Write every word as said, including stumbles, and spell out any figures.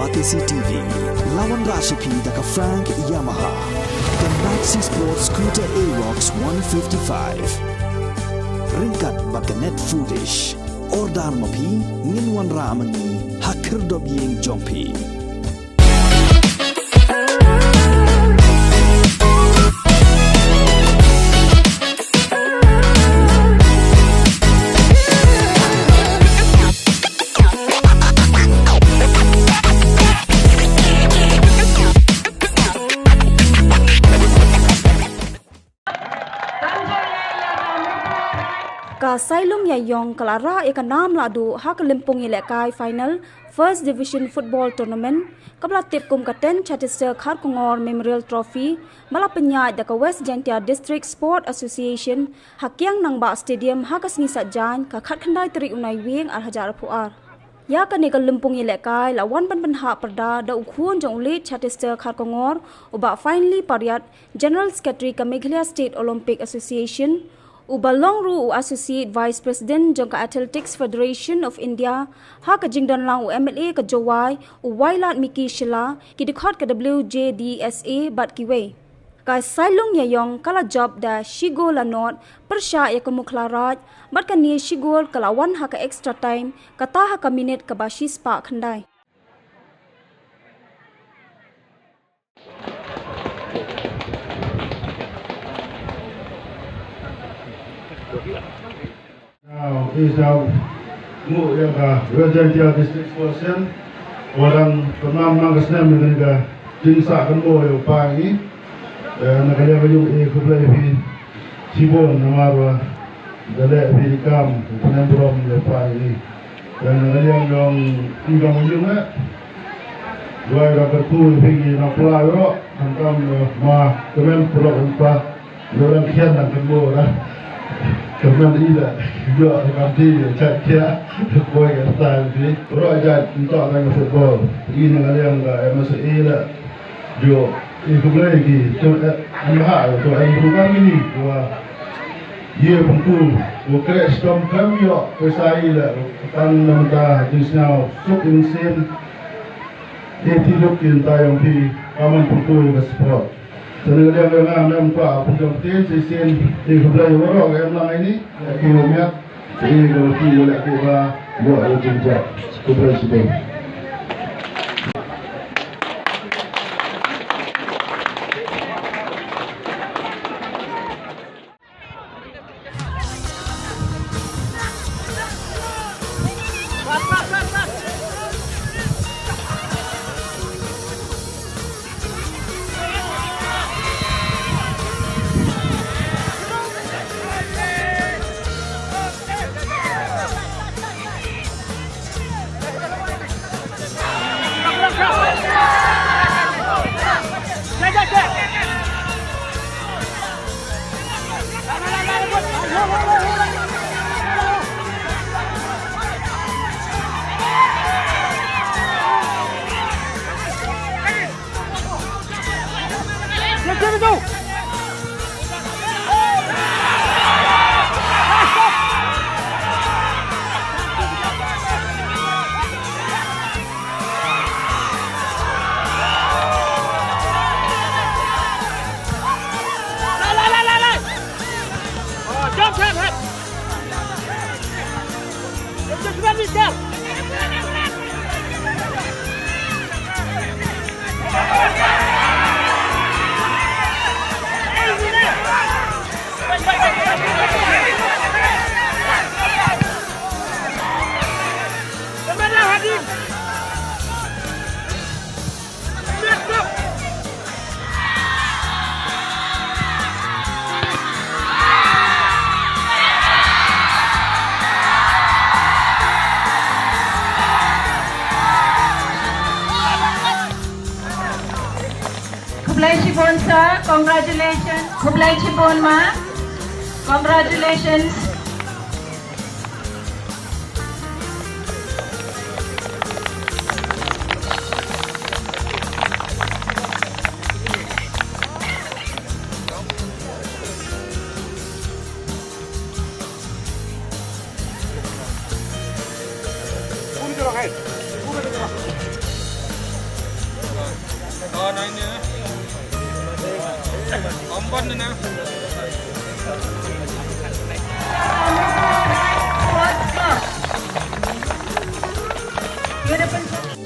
Batesi T V, la wanrah sha phi da ka Frank Yamaha, ka Maxi Sport Scooter Aerox one fifty-five. Ryngkat bad ka Net Foodish. Order ma phi, ngin wanrah ma ngi ha khyrdop ïing jong phi. Ka Sailung Ïaïong ka la rah ïa ka nam lahduh ha ka lympung ïalehkai final First Division Football Tournament, kaba la tip kum ka ten Chhattisgarh Kharkongor Memorial Trophy, ba la pynïaid da ka West Jaintia District Sport Association ha Kiang Nangbah Stadium ha ka sngi Saitjaiñ, ka khatkhyndai tarik u Naiwieng ar hajar arphew ar. Ïa kane ka lympung ïalehkai la wan ban pynhap pyrda da u khun jong u late Chhattisgarh Kharkongor, u Bah Finely Pariat, General Secretary ka Meghalaya State Olympic Association, u ba long ruh u Associate Vice President jong ka Athletics Federation of India, ha ka jingdon lang u M L A ka Jowai, u Wailadmiki Shylla, ki dkhot ka W J D S A bad kiwei. Ka Sailung Ïaïong ka la jop da shi gol la nod, pyrshah ïa ka Mukhla Raid, bad kane shi gol ka la wan ha ka extra time, kata ha ka minit kaba shispah khyndai. Now, is now, mu ïa ka West Jaintia District Sports Centre, ba dang pynmam man ka snem ïa kane ka jingsah kynmaw ïa u pa ngi. Eh, na ka liang ka jong ngi khublei phi shibun namar ba da leh phi kam u pynïaid burom ïa u pa ngi. Eh, na ka liang jong ngi kam u jong eh. Duwai ba kyrkhu ïa phi ngi na pla ïa u. Khamtam, eh, ma kmen pulok u pa. Ïa u dang khian dang kynmaw da. Kmen i da. Ïa kam ti ïa chat kia. Koi ka style phi. Ro jait ntok dang football. I na ka liang ka M S A da. Ïa i khublei ki. Ïa em ha ïa em program ini. Wa ïa pengku. Wa kre stom kam ïa pesa i da. Tang na mynta jingsngew suk jingsien. Ïa ti luk ïa nta ïong phi. Kaman pengku ïa ka sport. Te na ka liang ka nga mem kwah pynjong ktien shisien, te khublei waroh ka em lang ini, ïa ki u miat, te ïa ka laki u laki ba, ïoh ïa jingjia. Khublei shibun. Khublei shibun sir, congratulations. Khublei shibun ma, congratulations. Kon na. Beautiful.